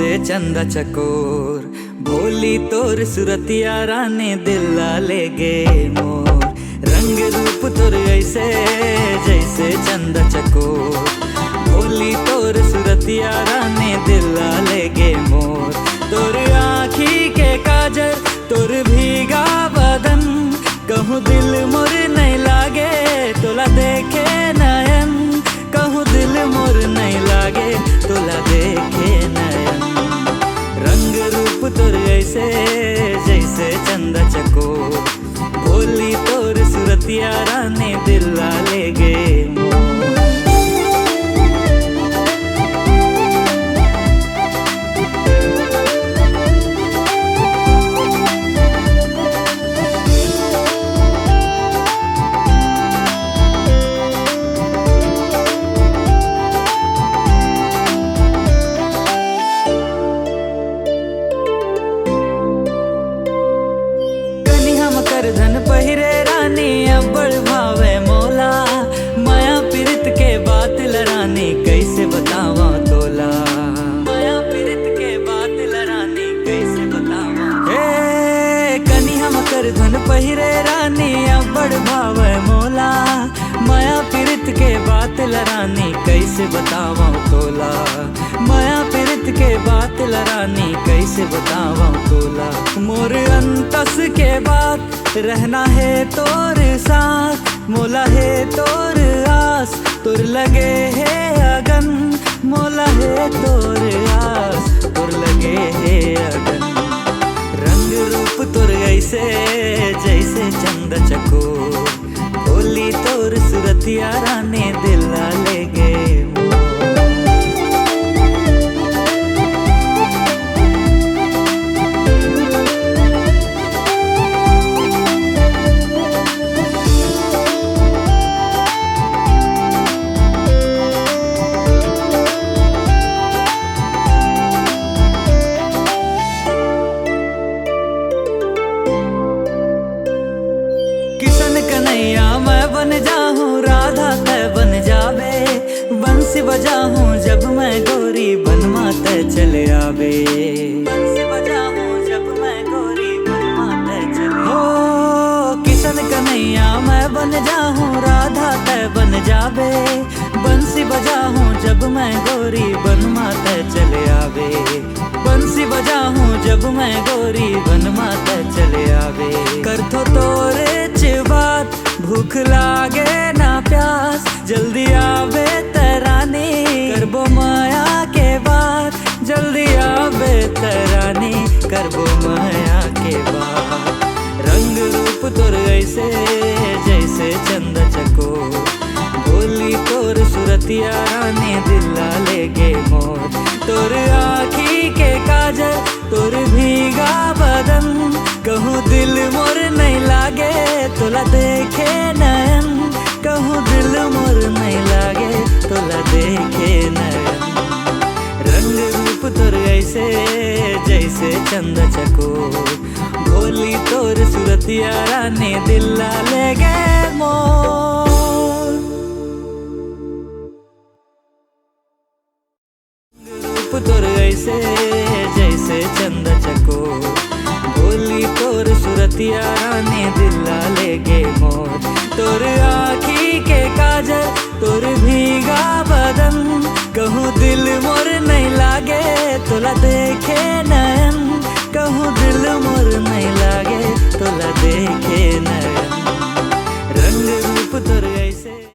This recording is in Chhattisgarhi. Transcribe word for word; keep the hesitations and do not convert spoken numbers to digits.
चंदा चकोर, भोली तोर सुरतिया रानी दिल ला ले गे मोर। रंग रूप तोर ऐसे जैसे चंदा चकोर, भोली तोर सुरतिया रानी दिल ला ले गे मोर। तोर आँखी के काजर, तोर भीगा बदन, कहूँ दिल मोर नहीं लागे तोला देखे नयन, कहूँ दिल मोर नहीं लागे तोला देखे नयन। रंग रूप तोर ऐसे जैसे चंदा चकोर, भोली तोर सुरतिया रानी दिल ला ले गे मोर। कनिहा म करधन पहिरे रानी अब्बड़ भावे मोला, मया पीरित के बात ल रानी कैसे बतावा तोला। मया पीरित के बात ल रानी कैसे बतावा। हे कनिहा म करधन पहिरे रानी अब्बड़ भावे मोला, मया पीरित के बात ल रानी कैसे बतावा तोला। मया पीरित के बात ल रानी कैसे बतावा तोला। मोर अंतस के बात रहना हे तोर साथ, मोला हे तोर आस, तोर लगे हे अगन, मोला हे तोर आस, तोर लगे हे अगन। रंग रूप तोर ऐसे जैसे चंदा चकोर, भोली तोर सुरतिया रानी दिल ला ले गे मोर। किशन कन्हैया मैं बन जाहूँ, राधा तै बन जाबे। बंसी बजाहूँ जब मैं गोरी, बनमा तै चले आबे। बंसी बजाहूँ जब मैं गोरी, बनमा तै चले हो। किशन कन्हैया मैं बन जाहूँ, राधा तै बन जाबे। बंसी बजाहूँ जब मैं गोरी, बनमा तै चले आबे। बंसी बजाहूँ जब मैं गोरी, बनमा तै चले आबे। करथो तोरे च बात, भूख लागे ना प्यास, जल्दी आबे तै रानी, करबो मया के बात। जल्दी आबे तै रानी, करबो मया के बात। रंग रूप तोर ऐसे जैसे चंदा चकोर, भोली तोर सुरतिया रानी दिल ला ले गे मोर। तोर आँखी के काजर, तोर भीगा बदन, कहूँ दिल मोर नहीं लागे तोला देखे नयन, कहूँ दिल मोर नहीं लागे तोला देखे नयन। रंग रूप तोर ऐसे जैसे चंदा चकोर, भोली तोर सुरतिया रानी दिल ला ले गे मोर। रूप तोर ऐसे जैसे चंदा चकोर, भोली तोर सुरतिया रानी दिल ला ले गे मोर। तोर आँखी के काजर, तोर भीगा बदन, कहूँ दिल मोर नहीं लागे